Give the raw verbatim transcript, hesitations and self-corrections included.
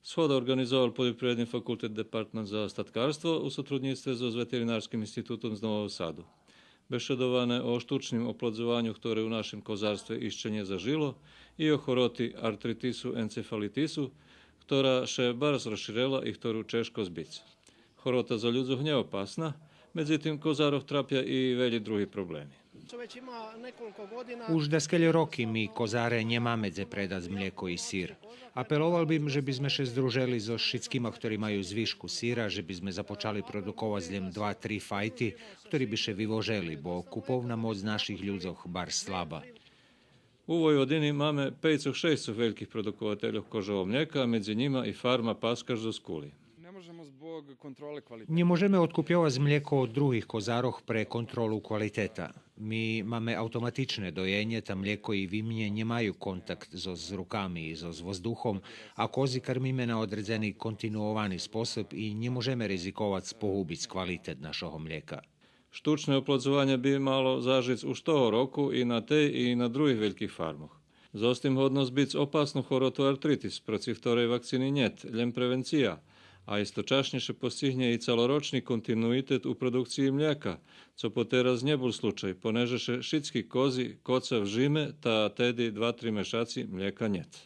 Сход орґанизовал Польопривредни факултет Департман за статкарство у сотруднїцтве зоз Ветеринарским институтом з Нового Саду. Бешедоване о штучним оплодзованю, хторе у нашим козарстве ище нє зажило, и о хороти артритису енцефалитису, хтора ше барз розширела и хтору чежко збиц. Хорота за людзох нє опасна, медзитим козарох трапя и велї други проблеми. Уж даскельо роки ми, козаре, нємаме дзе предац млєко и сир. Апеловал бим же бизме ше здружели зоз шицкима хтори маю звишку сира, же бизме започали продуковац лєм два-три файти, хтори би ше вивожели, бо куповна моц наших людзох барз слаба. У Войводини маме пейцох-шейсцох вельких продуковательох кожого млєка, а медзи нїма и фарма Паскаш зоз Кули. Не можемо због контроле квалитета. Нє можеме одкупйовац млєко од других козарох пре контролу квалитета. Ми маме автоматичне доєнє, та млєко и вимнє нємаю контакт зоз руками и зоз воздухом, а кози кармиме на одредзени континуовани способ и нє можеме ризиковац погубиц квалитет нашого млєка. Штучне оплодзованє би мало зажиц уж того року и на тей, и на других вельких фармох. Зоз тим годно збиц опасну хороту артритис, проци хторей вакцини нєт, лєм превенция, а источашнє ше постигнє и цалорочни континуитет у продукциї млєка, цо потераз нє бул случай, понеже ше шицки кози коца в жиме, та теди два-три мешаци млєка нєт.